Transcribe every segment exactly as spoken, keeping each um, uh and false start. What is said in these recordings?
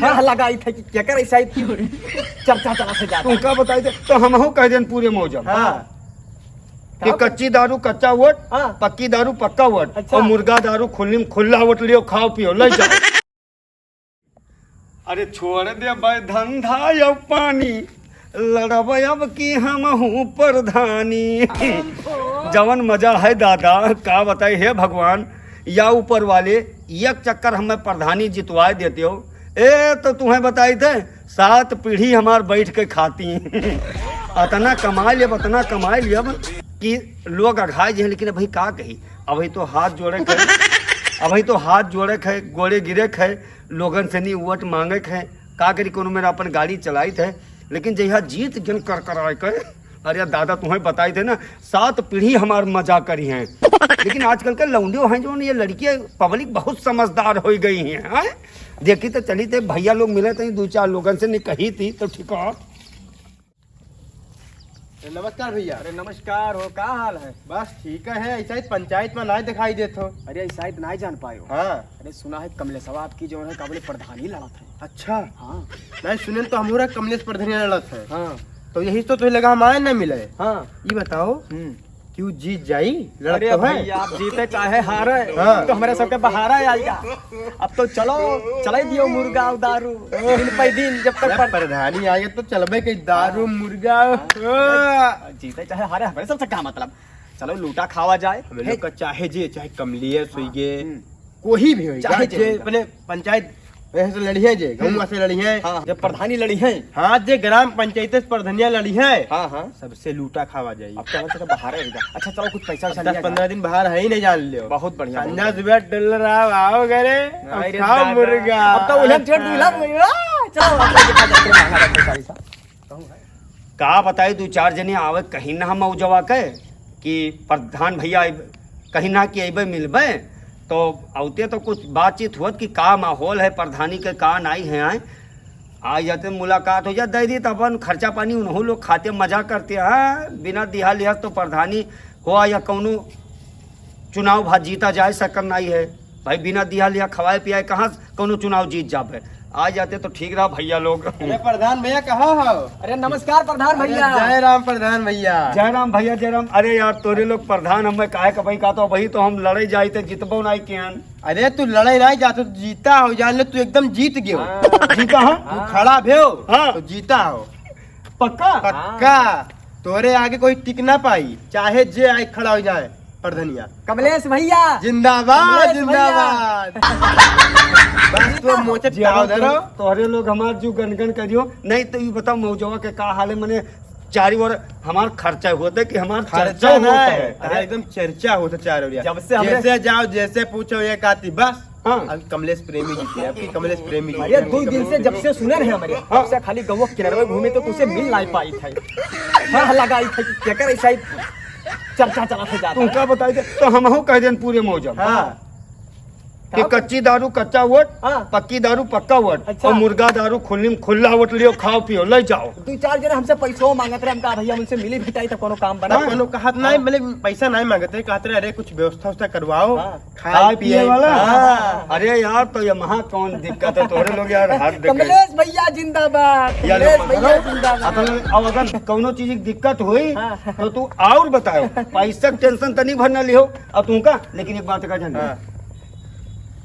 हाँ, लगाई थे कि केकर ऐसा ही चर्चा चला से जाता। तुमका बताई थे, तो हमहू कह देन पूरे मौजम। हाँ। कि कच्ची दारू कच्चा वोट, हाँ। पक्की दारू पक्का वोट, अच्छा। और मुर्गा दारू खुल्ली में खुल्ला वोट लियो, खाओ पियो, ले जाओ। अरे छोड़ दे भाई धंधा या पानी, लड़ब अब की हमहू प्रधानी। जवन मजा है दादा, का बताई हे भगवान, या ऊपर वाले, एक चक्कर हमें प्रधानी जितवाए देते हो। ए, तो तुम्हें बताई थे, सात पीढ़ी हमार बैठ के खाती। अतना कमाई लेब, अतना कमाई लेब कि लोग अघाई जे, लेकिन अबही का कही, अबही तो हाथ जोड़े के, अबही तो हाथ जोड़े के, गोड़े गिरे के, लोगन से नहीं वोट मांगे के, का करी, कोनो मेरा अपन गाड़ी चलाई थे, लेकिन जहिया जीत जन कर कर आए के, अरे दादा, तुम्हें बताई थे ना, सात पीढ़ी हमार मजाक करी हैं। लेकिन आजकल के लौंडियो हैं जो ये लड़कियां, पब्लिक बहुत समझदार हो गई हैं, हैं? देखी तो चली थे, भैया लोग मिले थे, दो चार लोगन से नहीं कही थी तो ठीक है। नमस्कार भैया। अरे नमस्कार हो, का हाल है? बस ठीक है, ऐसा ही पंचायत में ना दिखाई देत हो। अरे ऐसा ही तो ना जान पायो। हाँ। अरे सुना है कमलेशवा आपकी जो है का बोले प्रधानी लड़त है। अच्छा। हाँ। नहीं सुने तो हम कमलेश प्रधानी लड़त है। हाँ। तो यही तो तुझे लगा हम आए ना मिले। हाँ। ये बताओ हम्म। कि वो जीत जाई, लड़त अरे तो है। भैया, आप जीते चाहे हारे, हाँ। तो हमारे सबके बहारा आएगा। अब तो चलो, चले दियो मुर्गा और दारू, दिन पे दिन, जब तक जब पर- प्रधानी आएगा तो चलबे के दारू, हाँ। मुर्गा। हाँ। हाँ। जीते चाहे हारे, हमारे सबसे क्या मतलब? चलो लूटा खावा जाए। हम लोग हे। का चाहे जे, चाहे कमलिया हाँ। सोइगे, हम्म। कोई भी होई, चाहे जे जे होई। अपने पंचायत वैसे से लड़ी है जे, हम्म। गौवा से लड़ी है। हाँ, जब प्रधानी लड़ी है। हाँ, जे ग्राम पंचायत से प्रधानिया लड़ी है। हाँ, हाँ। सबसे लूटा खावा जाई। अब तो हमसे तो बाहर है इधर। अच्छा, चलो कुछ पैसा वैसा अब लिया दस पन्द्रह जाए। दिन बाहर है ही नहीं जान लियो। बहुत बढ़िया, बहुत संझा बढ़िया। सुबह डोल रहा आओ घरे, अब अरे खाओ दादा। मुर्गा। अब तो उलट चढ़ दूल्हा मुर्गा। चलो, अब तो देखा जाए, महंगा रखो सारी सा। का बताई, दू चार जने आवे कहीं ना हम मौजवा के कि प्रधान भैया अइब-, कहीं ना कि अइबे मिलबे, तो औते तो कुछ बातचीत होत कि का माहौल है प्रधानी के, का नाई है, आए आ जाते मुलाकात हो जात, दे दी तो अपन खर्चा पानी उन्हों लोग खाते मजा करते हैं। बिना दिहा लिहा तो प्रधानी हो या कौनो चुनाव भा जीता जाए सकर नाई है। भाई, बिना दिया लिया खवाए पियाए कहाँ से कौनो चुनाव जीत जाबे? आ जाते तो ठीक रहा भैया लोग। अरे प्रधान भैया, कहाँ हो? अरे नमस्कार प्रधान अरे भैया। जय राम प्रधान भैया। जय राम भैया, जय राम। अरे यार, तोरे लोग प्रधान हमें काहे का भाई का, तो वही तो हम लड़े जाए थे, जितबो नाई कियान। अरे तू लड़े नाई जाते, तू जीता हो, जान ले तू एकदम जीत गयो। हाँ। जीता हो? तू हाँ। खड़ा भेव, हाँ। तो जीता हो। पक्का? पक्का। तोरे आगे कोई टिक ना पाई, चाहे जे आए खड़ा हो जाए। प्रधनिया। कमलेश भैया। जिंदाबाद, कमलेश भैया। जिंदाबाद। बस तो मोचे जिया ताव धरो। तोहरे लोग हमार जो गनगन करियो। नहीं तो ये बताओ मौजवा के का हाल है, मने चारी ओर हमार खर्चा होता है कि हमार खर्चा चर्चा ना होता है। है, अरे एकदम चर्चा होता चारों ओर। जब से हमरे जैसे जाओ, जैसे पूछो, एक आती बस। हाँ। अब कमलेश प्रेमी जी के, अब की कमलेश प्रेमी जी अरे के, दो दिन से जब से सुने रहे हमारे, हाँ। तब से खाली गौवा किनारे घूमे तो तुझसे मिल ना पाई था। हाँ, लगाई था कि क्या करे शायद चर्चा चला था ज्यादा। तुमका बताई दे, तो हमहू कह देन पूरे मौजम। हाँ। कि तब? कच्ची दारू कच्चा वोट, हाँ। पक्की दारू पक्का वोट, अच्छा। और मुर्गा दारू खुल्ली में खुल्ला वोट लियो, खाओ पियो, ले जाओ। दो चार जने हमसे पैसो मांगत रहे, हमका भैया उनसे मिली भिटाई तो कोनो काम बना। हाँ। कोनो कहत नहीं, हाँ। मतलब पैसा नहीं मांगत रहे, कहत रहे, "अरे कुछ व्यवस्था उवस्था करवाओ।" हाँ। खाए खाए पिए पिए वाला? हाँ। अरे यार, तो ये महा कौन दिक्कत है तोहरे लोग यार, हर दिक्कत। कमलेश भैया जिंदाबाद, या लो, कमलेश भैया जिंदाबाद। अपन अब अगर कौनो चीज की दिक्कत हुई, हाँ। तो तू और बताओ, पैसा के tension तनी भर ना लिहो, अब तू का, लेकिन एक बात का जान हाँ।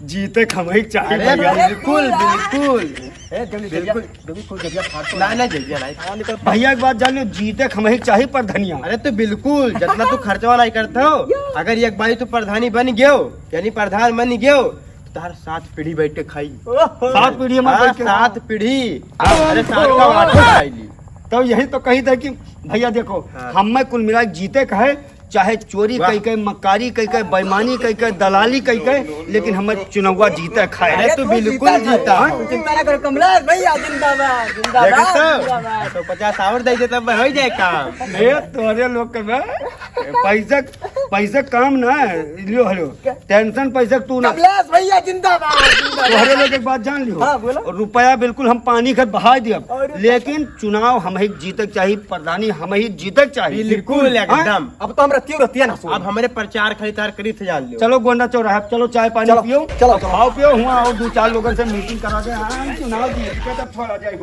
जीते खमई चाहे अरे भैया। बिल्कुल, बिल्कुल। ए, जल्दी, जल्दी। बिल्कुल। देखी, कोई जरिया फाड़ तो ना, ना। ना, जरिया नहीं। हाँ, निकल। भैया, एक बात जान लो, जीते खमही चाही प्रधनिया। अरे, तू बिल्कुल, जितना तू खर्चवा नहीं करता हो, अगर एक बारी तू प्रधानी बन गयो, यानी प्रधान बन गयो, तो तार सात पीढ़ी बैठ के खाई। ओहो। सात पीढ़ी हमार हाँ, बैठ के सात पीढ़ी। हाँ। अरे, सात का आठों खाई ली। तो यही तो कही था कि भैया, देखो, हाँ। हमें कुल मिला के जीते का है, चाहे चोरी वाह। कई के, मक्कारी कई के, बेईमानी कई के, दलाली कई के, लेकिन हमें चुनौवा जीते खाए। अरे, तू बिल्कुल जीता हो। तू चिंता ना करो, कमलेश भैया जिंदाबाद, जिंदाबाद, देखत हो? जिंदाबाद। तो पचास और दे दे, तब हो जाए काम। ए, तोरे लोग के बे, पैसा, पैसा काम ना है, लियो, हेलो। Tension पैसा तू ना। कमलेश भैया जिंदाबाद, जिंदाबाद। तोहरे लोग एक बात जान लियो। हाँ, बोलो। रुपया बिल्कुल हम पानी के बहा दिया, अरे। लेकिन चुनाव हम ही जीते के चाही, प्रधानी हम ही जीते के चाही। बिल्कुल, हाँ? एकदम। अब तो हमरा क्यों रहती है ना सुन? अब हमरे प्रचार खाली तार करी थे जान लियो। चलो गोंडा चौराहा, चलो चाय पानी चलो, पियो, चलो, चलो। खाओ पियो, हुआ और दो चार लोगन से मीटिंग करा दे। हाँ, चुनाव जीत के तब छोड़ा जाए।